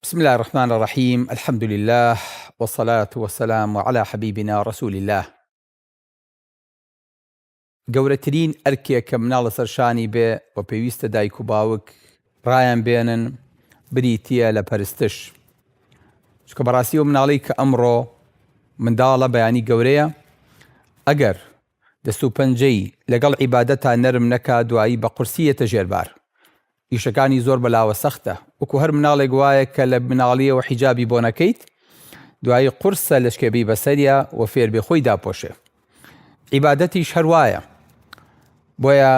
بسم اللە الرحمن الرحیم الحمد للە والصلاة والسلام علی حبیبنا رسول اللە گەورەترین ئەرکێک کە مناڵ لەسەر شانی بێ و پێویستە دایک و باوک ڕایان بێنن بریتییە لە پەرستش چونکە بەڕاستی ئەو مناڵی کە ئەمڕۆ منداڵە بەیانی گەورەیە ئەگەر دەست و پەنجەی لەگەڵ عیبادەتا نەرم نەکا دوایی بە قورسی یەتە ژێر بار ئیشەکانی زۆر بەلاوە سەختە وەکو هەر مناڵێک وایە کە لە مناڵیەوە حیجابی بۆ نەکەیت دوایی قورسە لەشکێ بی بەسەریا و فێربێ خۆی داپۆشێ عیبادەتیش هەر وایە بۆیە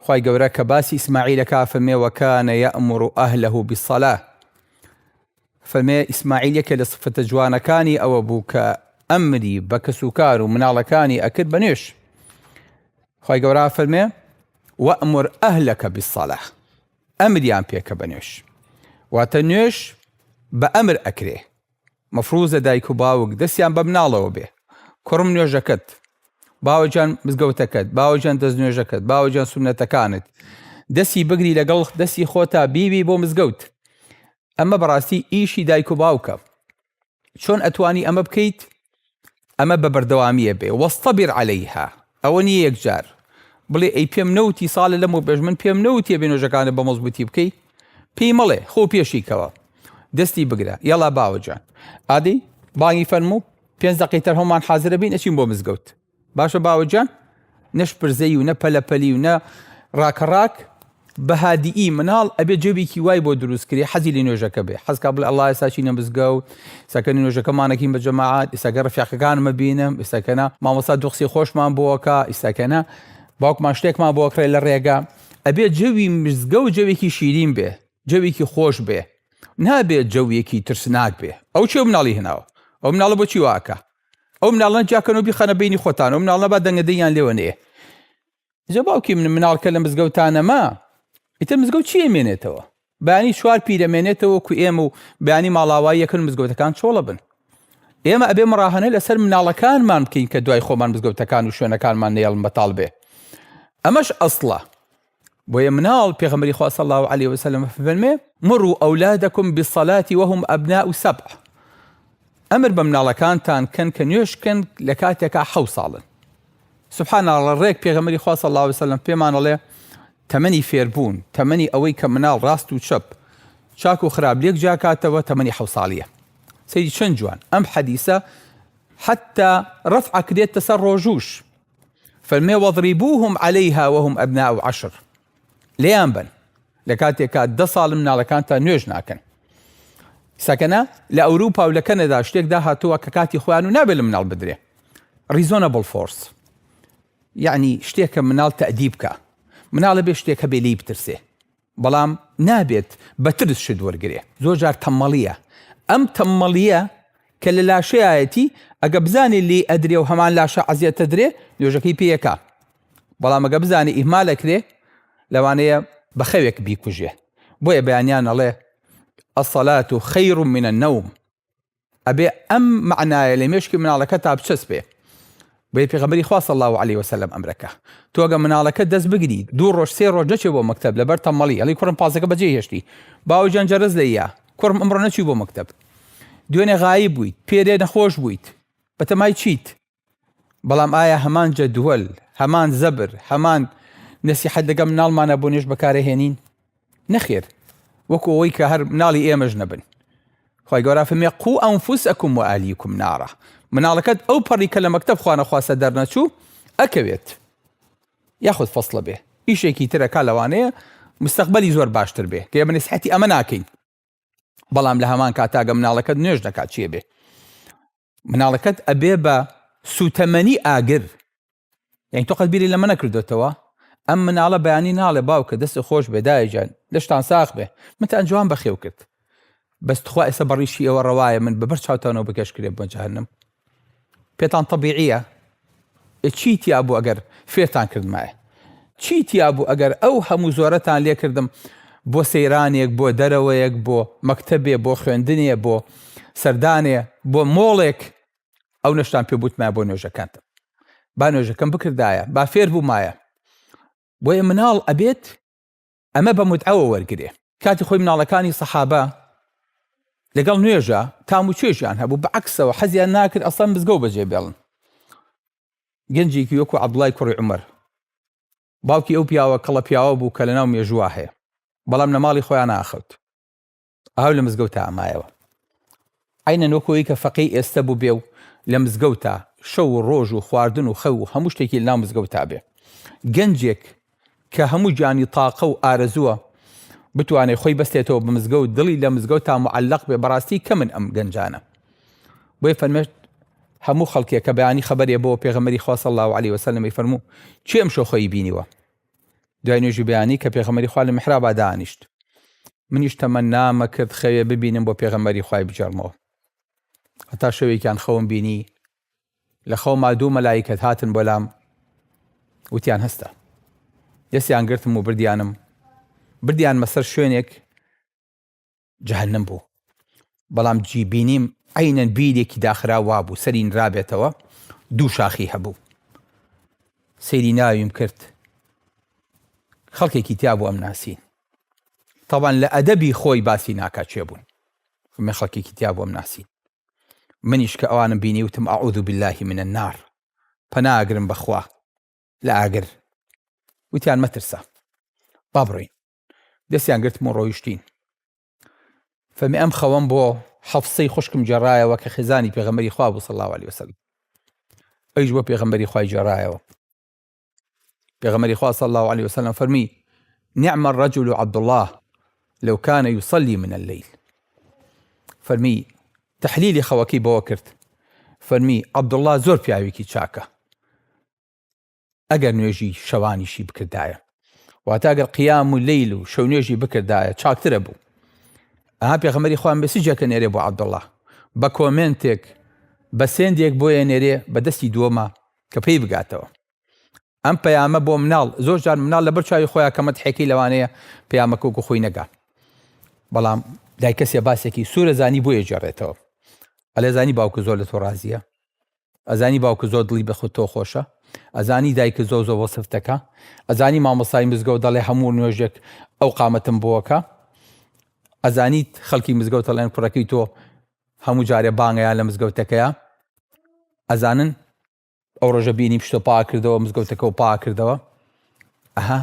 خوای گەورە کە باسی ئیسماعیل ئەکا فەرمێ وکان یأمر اهله بالصلاة فەرمێ ئیسماعیل یەکێ لە سفەتە جوانەکانی ئەوە بوو کە ئەمری بە کەسوکار و مناڵەکانی ئەکرد بە نوێژ خوای گەورە فەرمێ وأمر أهلك بالصلاة ئەمریان پێکە بە نوێژ واتە نوێژ بە ئەمر ئەکرێ مەفروزە دایک و باوک دەستیان بە مناڵەوە بێ کوڕم نوێژەکەت باوەجان مزگەوتەکەت باوەجان دەست نوێژەکەت باوەجان سونەتەکانت دەستی بگری لەگەڵ دەستی خۆتا بیبی بۆ مزگەوت ئەمە بەڕاستی ئیشی دایک و باوکە چۆن ئەتوانی ئەمە بکەیت ئەمە بە بەردەوامیە بێ واصطبر علیها ئەوە نیە یەکجار بڵێ ئەی پێم نەوتی ساڵە لەمەو پێش من پێم نەوتیە بێ نوێژەکانت بە مەزبوتی بکەی پێی مەڵێ خۆ پێشی کەوە دەستی بگرە یەڵا باوەجان ئادەی بانگی فەرموو پێنج دەقەی تر هەموومان حازرە بین ئەچین بۆ مزگەوت باشە باوەجان نە شپرزەی و نە پەلەپەلی و نە ڕاکەڕاک بە هادیی مناڵ ئەبێ جەوێکی وای بۆ دروست کرێ حەزی لە نوێژەکە بێ حەزکا بڵێ ئەڵا ئێستا چینە مزگەوت ئێستاکە نوێژەکەمانەکەین بە جەماعەت ئێستاکە ڕەفیقەکانم ئەبینم ئێستاکەنە مامۆستا دوو قسەی خۆشمان بۆ ئەکا ئێستاکەنە باوکمان شتێکمان بۆ ئەکڕێ لە ڕێگا ئەبێ جەوی مزگەوت جەوێکی شیرین بێ جەوێکی خۆش بێ نابێ جەویەکی ترسناک بێ ئەو چێ مناڵی هێناوە ئەو مناڵە بۆچی وا ئەکا ئەو مناڵە جیاکەن و بیخەنە بینی خۆتان ئەو مناڵە با دەنگە دەنگیان لێوە نەیە جا باوکی من مناڵ کە لە مزگەوتا نەما ئیتر مزگەوت چی ئەمێنێتەوە بەیانی چوار پیر ئەمێنێتەوە وەکو ئێمە و بەیانی ماڵاوایی یەکەن مزگەوتەکان چۆڵە بن ئێمە ئەبێ مڕاهەنە لەسەر مناڵەکانمان بکەین کە دوای خۆمان مزگەوتەکان و شوێنەکانمان نێڵن بەتاڵ بێ ئەمەش ئەسڵە بۆیە مناڵ پێغەمبەری خوا صلی الله علیه وسلم فەرمێ مروا اولادکم بالصلاة وهم ابناء سبع ئەمر بە مناڵەکانتان کەن کە نوێژ کەن لە کاتێکا حەو ساڵن سبحان الله ڕێک پێغەمبەری خوا صلی الله علیه وسلم پێمان ئەڵێ تەمەنی فێربوون تەمەنی ئەوەی کە مناڵ ڕاست و چەپ چاک و خراپ لێک جیاکاتەوە تەمەنی حەو ساڵیە سەیری چەند جوان ئەم حەدیسە حتا ڕەفع کرێتە سەر ڕۆژوش فەرمێ واضربوهم علیها وهم ابناء عشر لێیان بن لە کاتێکا دە ساڵ مناڵەکانتان نوێژ ناکەن سەکەنە لە ئەوروپا و لە کەنەدا شتێک داهاتووە کە کاتی خۆیان و نابێت لە مناڵ بدرێ reasonable force یعنی شتێکە مناڵ تەدیب بکە مناڵە بێ شتێک هەبێ لێی بترسێ بەڵام نابێت بە ترس شت وەرگرێ. زۆر جار تەممەڵییە. ئەم تەممەڵییە کە لە لاشەیایەتی ئەگە بزانێ لێی ئەدرێ و هەمان لاشە عەزیەت ئەدرێ نوێژەکەی پێ ئەکا. بەڵام ئەگە بزانێ ئیهمال ئەکرێ لەوانەیە بە خەوێک بیکوژێ. بۆیە بەیانیان ئەڵێ الصلاة خیر من النوم. ئەبێ ئەم مەعنایە لە مێشکی مناڵەکەتا بچەسپێ. بۆیە پێغەمبەری خوا صلی اللە علیە وسلم ئەمرەکە تۆ ئەگە مناڵەکە دەست بگری دوو ڕۆژ سێ ڕۆژ نەچێ بۆ مەکتەب لەبەر تەمەڵی ئەڵی کوڕم پازەکە بەجێ هێشتی باوەجان جەرەز لێیە کوڕم ئەمڕۆ نەچوو بۆ مەکتەب دوێنێ غایب بوویت پێرێ نەخۆش بوویت بەتەمای چیت بەڵام ئایا هەمان جەدوەل، هەمان زەبر، هەمان نەسیحەت لەگەڵ مناڵمانا بۆ نوێژ بەکارەهێنین؟ نەخێر، وەکو ئەوەی کە هەر مناڵی ئێمەش نەبن. خوای گەورە فەرمی قو ئەنفسکم و ئەهلیکم نارا. مناڵەکەت ئەو پەڕی کە لە مەکتەب خوانەخواستە دەرنەچوو ئەکەوێت یاخود فەسڵە بێ ئیشێکی ترەکا لەوانەیە مستەقبەلی زۆر باشتر بێ کە ئێمە نسیحەتی ئەمە ناکەین بەڵام لە هەمان کاتاگە مناڵەکەت نوێژ نەکات چیە بێ مناڵەکەت ئەبێ بە سوتەمەنی ئاگر یعنی تۆ قەت بیری لەمە نەکردوێتەوە ئەم مناڵە بەیانی ناڵێ باوکە دەست خۆش بێ دایجان لەشتان ساخ بێ منتان جوان بەخێو کرد بەس تخوا ئێستا بەڕیشی ئەوە ڕەوایە من بەبەر چاوتانەوە بکەش کرێ بۆ جەهەنم پێتان طبیعیە چی تیا بوو ئەگەر فێرتان کردمایە چی تیا بوو ئەگەر ئەو هەموو زۆرەتان لێکردم بۆ سەیرانێک بۆ دەرەوەیەک بۆ مەکتەبێ بۆ خوێندنێ بۆ سەردانێ بۆ مۆڵێک ئەو نەشتان پێ بوتمایە بۆ نوێژەکانتم با نوێژەکەم بکردایە با فێر بوومایە بۆیە مناڵ ئەبێت ئەمە بە متعەوە وەرگرێ کاتی خۆی مناڵەکانی سەحابە. لەگەڵ نوێژە تام و چێژیان هەبوو، بە عەکسەوە حەزیان ناکرد ئەسڵەن مزگەوت بەجێ بێڵن. گەنجێکی وەکو عەبدوڵای کوڕی عومەر، باوکی ئەو پیاوە کەڵە پیاوە بوو کە لەناو مێژووا هەیە، بەڵام لە ماڵی خۆیان ناخەوت. ئاو لە مزگەوتا ئەمایەوە. عەینەن وەکو ئەوەی کە فەقێی ئێستە بووبێ و لە مزگەوتا شەو و ڕۆژ و خواردن و خەو و هەموو شتێکی لەناو مزگەوتا بێ. گەنجێک کە هەموو گیانی تاقە و ئارەزووە بتوانێ خۆی بەستێتەوە بە مزگەوت دڵی لە مزگەوتا موعەلەق بێ بەڕاستی کەمن ئەم گەنجانە. بۆیە فەرمێت هەموو خەڵکێک کە بەیانی خەبەرێ بۆ پێغەمبەری خوا صلی اللە علیه وسلم فەرموو کێ ئەمشەو خۆی بینیوە؟ دوای نوێژی بەیانی کە پێغەمبەری خوا لە میحرابا دانیشت منیش تەمەنامە کرد خەوێ ببینم بۆ پێغەمبەری خوای بگێڕمەوە هەتا شەوێکیان خەوم بینی لە خەوما دوو مەلایکەت هاتن بۆ لام وتیان هەستە دەستیان گرتم و بردیانم بردیانمە سەر شوێنێک جەهەنم بوو بەڵام جی بینیم عەینەن بیرێکی داخراو وابوو سەری نرابێتەوە دوو شاخی هەبوو سەیری ناویم کرد خەڵکێکی تیا بوو ئەم ناسین تاوان لە ئەدەبی خۆی باسی ناکا چێ بوون من خەڵکێکی تیا بووم ناسین منیش کە ئەوانم بینی وتم ئەعوذ بالله من النار پەناگرم بەخوا لە ئاگر وتیان مەترسە با بڕۆین دەستیان گرتم و ڕۆیشتین فەرمی ئەم خەوەم بۆ حەفسەی خوشکم گێڕایەوە کە خێزانی پێغەمبەری خوا بوو صلی الله علیه وسلم ئەویش بۆ پێغەمبەری خوای گێڕایەوە پێغەمبەری خوا صلی الله علیه وسلم فەرمی نعم الرجل عبد الله لو كان يصلي من الليل فەرمی تحلیلی خەوەکەی بەوە کرد فەرمی عەبدوڵڵا زۆر پیاوێکی چاکە ئەگەر نوێژی شەوانیشی بکردایە واتە ئەگەر قیام و لەیل و شەو نوێژی بکردایە چاکترە بوو ئەها پێغەمبەری خوا message ێکە نێرێ بۆ عەبدوڵڵا بە comment ێک بە send ێک بۆیە نێرێ بە دەستی دووەمە کە پێی بگاتەوە ئەم پەیامە بۆ مناڵ زۆر جار مناڵ لەبەر چاوی خۆیان کە مەدحێکی لەوانەیە پەیامەکە وەکو خۆی نەگا بەڵام دای کەسێ باسێکی سوورە زانی بۆیە گێڕێتەوە ئەلێ زانی باوکە زۆر لە تۆ ڕازیە ئەزانی باوکت زۆر دڵی بە خود تۆ خۆشە ئەزانی دایکت زۆر زۆر وەسفت دەکا ئەزانی مامۆستای مزگەوت دەڵێ هەموو نوێژێک ئەو قامەتم بۆکە ئەزانیت خەڵکی مزگەوت دەڵێن کوڕەکەی تۆ هەموو جارێ بانگەیان لە مزگەوتەکەیە ئەزانن ئەو ڕۆژە بینی پشتۆ پا کردەوە مزگەوتەکە و پا کردەوە ئەها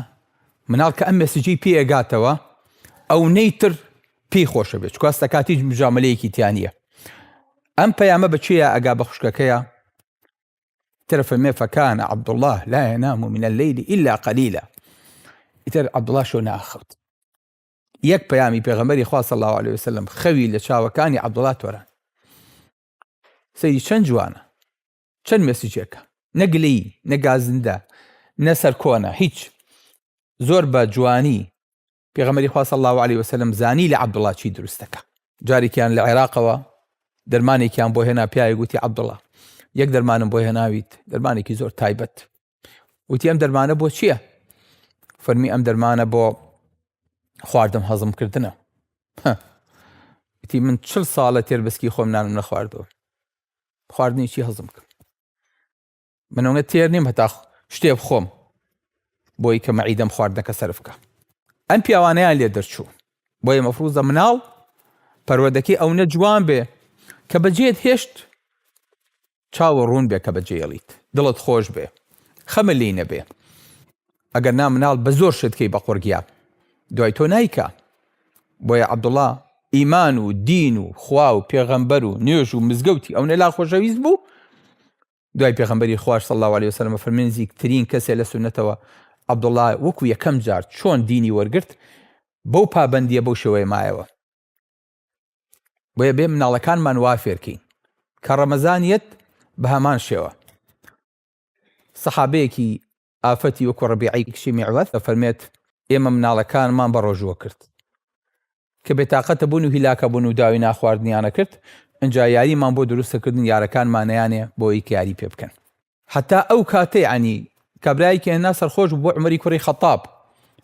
مناڵ کە ئەم message ی پێگاتەوە ئەو نەیتر پێی خۆشە بێت چکاستە کاتی مجاملەیەکی تیانە ئەم پەیامە بە کێیە ئەگا بە خوشکەکەیە تر فەرمێ فكان عبد الله لا ينام من الليل إلا قليلا ئیتر عەبدوڵڵا شەو ناخەوت یەک پەیامی پێغەمبەری خوا صلی الله علیه وسلم خەوی لە چاوەکانی عەبدوڵڵا تۆران سەیری چەند جوانە چەند message ێکە نە گلەیی نە گازندە نە سەرکۆنە هیچ زۆر بە جوانی پێغەمبەری خوا صلی اللە علیە وسلم زانی لە عەبدوڵڵا چی دروست دەکا. جارێکیان لە عێراقەوە دەرمانێکیان بۆ هێنا پیاوێک وتی عەبدوڵڵا یەک دەرمانم بۆ هێناویت دەرمانێکی زۆر تایبەت وتی ئەم دەرمانە بۆ چییە؟ فەرمی ئەم دەرمانە بۆ خواردن هەزم کردنە وتی من چل ساڵە تێربسکی خۆم نانم نەخواردەوە خواردنی چی هەزم بکەم من ئەوەنە تێر نیم هەتا شتێ بخۆم بۆی کە مەعیدەم خواردنەکە سەرف بکە ئەم پیاوانەیان لێ دەرچوو بۆیە مەفروزە مناڵ پەروەردەکەی ئەونە جوان بێ کە بەجێت هێشت چاوە ڕوون بێ کە بەجێڵیت دڵت خۆش بێ خەمە لێی نەبێ ئەگەر نا مناڵ بە زۆر شتکەی بە قوڕگیا دوای تۆ نایکا بۆیە عەبدوڵا ئیمان و دین و خوا و پێغەمبەر و نوێژ و مزگەوتی ئەونە لا خۆشەویست بوو دوای پێغەمبەری خواش صلی الله علیه وسلم فەرمی نزیکترین کەسێ لە سوننەتەوە عەبدوڵا وەکو یەکەم جار چۆن دینی وەرگرت بەو پابەندیە بەو شێوەیە مایەوە بۆیە بێ مناڵەکانمان وا فێرکەین کە ڕەمەزانیەت بە هەمان شێوە سەحابەیەکی ئافەتی وەکو ڕەبیعەی کچی میعوەز دەفەرمێت، ئێمە مناڵەکانمان بە ڕۆژووە کرد. کە بێتاقەتە بوون و هیلاکە بوون و داوی ناخواردنیانە کرد، ئنجا یاریمان بۆ دروست دەکردن یارەکانمانیانێ بۆ ئەوی کە یاری پێ بکەن. هەتا ئەو کاتەی یەعنی کابرایەکی هێنا سەرخۆش بوو بۆ عومەری کوڕی خەتاب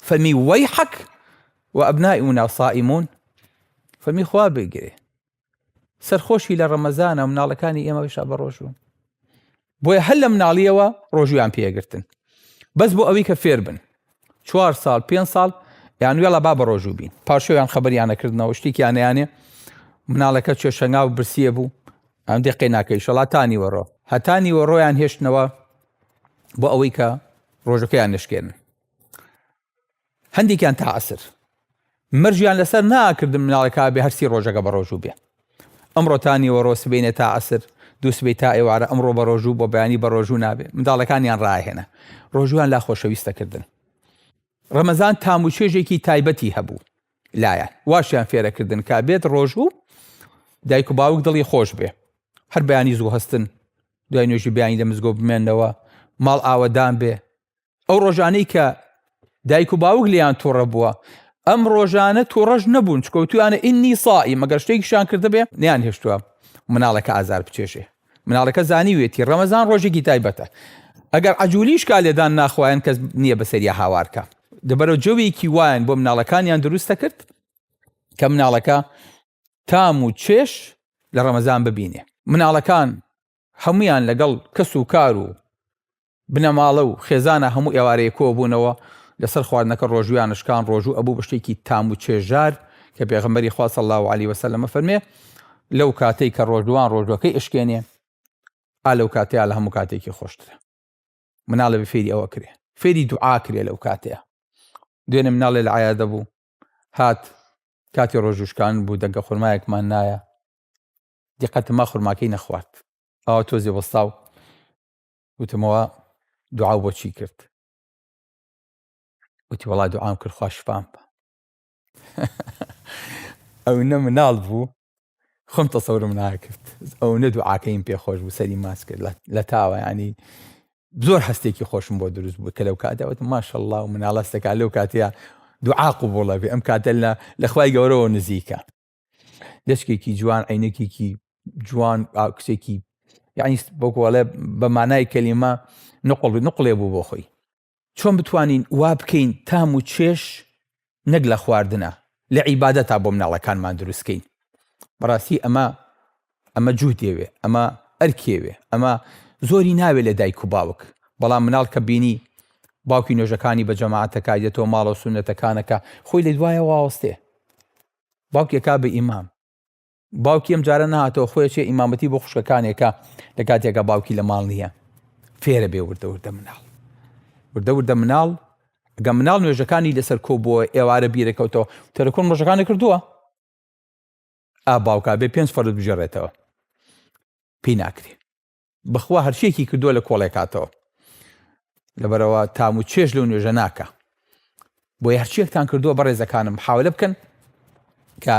فەرمی وەیحەک وابناؤنا صائمون فەرمی خوا بگرێ سەرخۆشی لە ڕەمەزانە مناڵەکانی ئێمە بەشا بە ڕۆژوو بۆیە هەر لە مناڵیەوە ڕۆژویان پێگرتن بەس بۆ ئەوەی کە فێر بن چوار ساڵ پێ ساڵ یان وێڵا با بە ڕۆژوو بین پارشێویان خەبەریانەکردنەوە شتێکیانیانێ. مناڵەکە چێشەنگاو برسیە بوو ئەم دقی ناکە ئیشەڵا تا نیوەڕۆ هەتا نیوەڕۆیان هێشتنەوە بۆ ئەوەی کە ڕۆژەکەیان نشکێنن هەندێکیان تا عەسر مەرجیان لەسەر ناکردن مناڵەکە بێ هەرسی ڕۆژەکە بە ڕۆژوو بێ ئەمڕۆ تا نیوەڕۆ سبینێ تا عەسر دووسبەی تا ئێوارە ئەمڕۆ بە ڕۆژوو بۆ بەیانی بە ڕۆژوو نابێ منداڵەکانیان ڕاهێنا ڕۆژوویان لا خۆشەویستەکردن ڕەمەزان تام و چێژێکی تایبەتی هەبوو لایان واشیان فێرەکردن کا بێت ڕۆژوو دایک و باوک دڵی خۆش بێ هەر بەیانی زوو هەستن دوای نوێژی بیانی لە مزگۆ بمێنەوە ماڵ ئاوەدان بێ ئەو ڕۆژانەی کە دایک و باوک لیان تووڕە بووە ئەم ڕۆژانە تووڕەش نەبوون چکەوتویانە ئینی سائی مەگەر شتێکیشان کردبێ نیان هێشتووە مناڵەکە ئازار بچێژێ مناڵەکە زانیوێتی ڕەمەزان ڕۆژێکی تایبەتە ئەگەر عجولیش کا لێدان ناخوایەن کەس نییە بەسەریا هاوارکە دەبەرەوە جەوێکی وایان بۆ مناڵەکانیان دروستە کرد کە مناڵەکە تام و چێش لە ڕەمەزان ببینێ مناڵەکان هەمویان لەگەڵ کەس و کار و بنەماڵە و خێزانە هەموو ئێوارەیە کۆبوونەوە لەسەر خواردنەکە ڕۆژوویان شکان ڕۆژوو ئەبوو بە شتێکی تام و چێژار کە پێغەمبەری خوا صلی اللە علیه وسلم فەرمێ لەو کاتەی کە ڕۆژووان ڕۆژوەکەی ئەشکێنێ ئا لەو کاتەیە لە هەموو کاتێکی خۆشترە مناڵە بە فێری ئەوە کرێ فێری دوعا کرێ لەو کاتەیە دوێنێ مناڵێ لە عیادە بوو هات کاتی ڕۆژوشکان بوو دەنگە خورمایەکمان نایە دیقەتما خورماکەی نەخوارد ئەوە تۆزێ وەستاو وتمەوە دوعاو بۆ چی کرد وتی وەڵا دوعام کرد خوا شفام بە ئەو نە مناڵ بوو خۆم تەسەورم ناکرد ئەو نە دوعاکەیم پێ خۆش بوو سەری ماس کرد لە تاوە ینی زۆر هەستێکی خۆشم بۆ دروست بوو کە لەو کاتە وتم ماشەڵڵا و مناڵەستەکە لەو کاتەیە دوعا قوبوڵە بێ ئەم کاتە لە لە خوای گەورەوە نزیکە دەچکێکی جوان عینەکێکی جوان کچێکی یعنی بۆکۆڵێ بە مانای کەلیمە نقڵ نقڵێ بوو بۆ خۆی چۆن بتوانین وا بکەین تام و چێش نەک لە خواردنە لە عیبادەتا بۆ مناڵەکانمان دروستکەین بەڕاستی ئەمە ئەمە جووتێوێ ئەمە ئەرکێوێ ئەمە زۆری ناوێ لە دایک و باوک بەڵام مناڵ کە بینی باوکی نوێژەکانی بە جەماعەتەکە دێتەوە ماڵەوە سونەتەکانەکە خۆی لە دوایە واوەستێ باوکی ئەکا بە ئیمام باوکی ئەم جارە نهاتەوە خۆی چێ ئیمامەتی بۆ خوشکەکانێکە لە کاتێکە باوکی لە ماڵ نییە فێرە بێ وردە وردە مناڵ وردە وردە مناڵ گە مناڵ نوێژەکانی لەسەر کۆ بۆ ئێوارە بیرەکەوتەوە تەلەکۆن ڕۆژەکانی کردووە ئا باوکا بێ پێنج فەرد بژێڕێتەوە پێی ناکرێ بەخوا هەرچیەکی کردووە لە کۆڵێکاتەوە لەبەرەوە تام و چێژ لەو نوێژە ناکە بۆیە هەرچیەکتان کردووە بەڕێزەکانم حاولە بکەن کە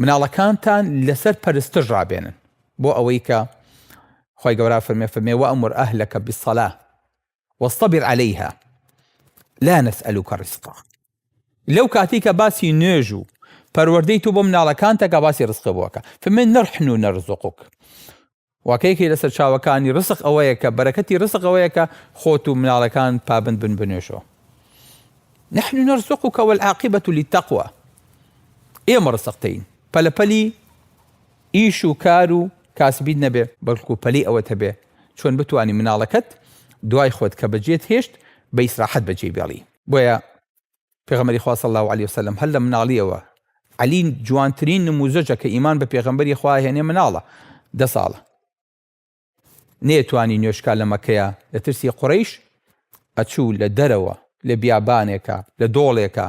مناڵەکانتان لەسەر پەرستش ڕابێنن بۆ ئەوەی کە خی گەورە فەرمێ فەرمێ وأمر أهلك بالصلاة واصطبر عليها لا نسألك رزقا لەو کاتەی کە باسی نوێژ و پەروەردەی تۆ بۆ مناڵەکانتە کە باسی ڕزقە بۆکە فمن نحن نرزقك واکەیەکی لە سەرچاوەکانی ڕزق ئەوەیە کە بەرەکەتی ڕزق ئەوەیە کە خۆت و مناڵەکان پابند بن بنوێژەوە نحن نرزقك والعاقبة للتقوى ئێمە ڕزقتین پەلەپەلی ئیش و کار و کاسبیت نەبێ بەڵکو پەلی ئەوەت هەبێ چۆن بتوانی مناڵەکەت دوای خۆت کە بەجێت هێشت بە ئیسراحەت بەجێی بێڵی بۆیە پێغەمبەری خوا صلی اللە علیە وسلم هەر لە مناڵیەوە عەلی جوانترین نموزەجە کە ئیمان بە پێغەمبەری خوا هێنێ مناڵە دە ساڵە نەیەتوانی نوێژکا لە مەکەیە لە ترسی قوڕەیش ئەچوو لە دەرەوە لە بیابانێکا لە دۆڵێکا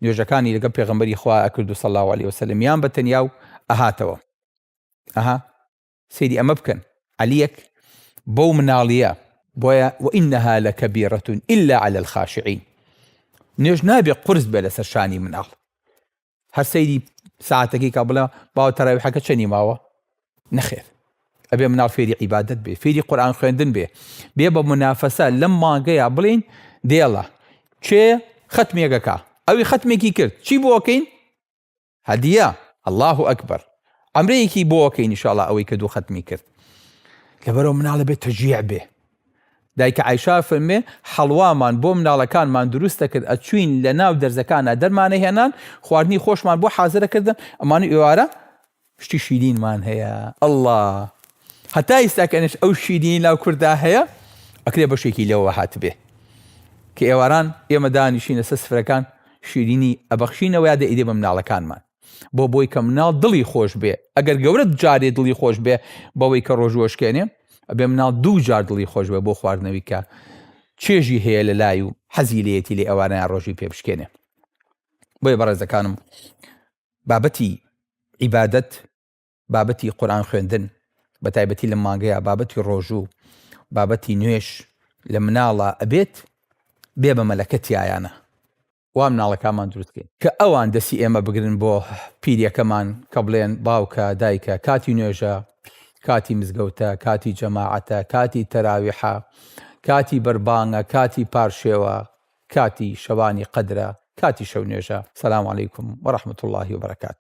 نوێژەکانی لەگەڵ پێغەمبەری خوا ئەکرد و صلی اللە علیە وسلم یان بە تەنیا و ئەهاتەوە ئەها سەیری ئەمە بکەن عەلیەک بەو مناڵیە بۆیە وإنها لکبیرة إلا علی الخاشعین نوێژ نابێ قورس بێ لەسەر شانی مناڵ هەر سەیری ساعتەکەی کا بڵێ باوە تەراویحەکە چەنی ماوە نەخێر ئەبێ مناڵ فێری عیبادەت بێ فێری قورآن خوێندن بێ بێ بە منافەسە لەم مانگەیە بڵین دێڵە چێ خەتمێکەکە ئەوی خەتمێکی کرد چی بۆکەین هەدیە اللە اکبر عەمرەیەکی بۆ ئەکەین ئیشاڵا ئەوەی کە دوو خەتمی کرد لەبەرەوە مناڵە بێت تەجیع بێ دایکە عیشا فەرمێ حەڵوامان بۆ مناڵەکانمان دروست دەکرد ئەچوین لە ناو دەرزەکانە دەرمانە هێنان خواردنی خۆشمان بۆ حازرەکردن ئەمانی ئێوارە شتی شیرینمان هەیە ئەڵڵا هەتا ئیستاکەنش ئەو شیرینی ناو کوردا هەیە ئەکرێ بەشێکی لەوە هاتبێ کە ئێواران ئێمە دانیشین لەسەر سفرەکان شیرینی ئەبەخشینەوە یا دەئیدێ بە مناڵەکانمان. بۆ بۆی کە مناڵ دڵی خۆش بێ ئەگەر گەورە جارێ دڵی خۆش بێ بەوەی کە ڕۆژوو ئەشکێنێ ئەبێ مناڵ دوو جار دڵی خۆش بێ بۆ خواردنەوەی کە چێژی هەیە لە لای و حەزی لێیەتی لێ ئەوانەیان ڕۆژی پێ بشکێنێ. بۆیە بەڕێزەکانم بابەتی عیبادەت بابەتی قورئان خوێندن بە تایبەتی لە مانگەیە بابەتی ڕۆژوو بابەتی نوێش لە مناڵە ئەبێت بێ بە مەلەکە تایانە وا مناڵەکانمان دروست کەین کە ئەوان دەسی ئێمە بگرن بۆ پیریەکەمان کە بڵێن باوکە دایکە کاتی نوێژە کاتی مزگەوتە کاتی جەماعەتە کاتی تەراویحە کاتی بەربانگە کاتی پارشێوە کاتی شەوانی قەدرە کاتی شەو نوێژە سلام علیکم ورحمة اللە وبرکاته.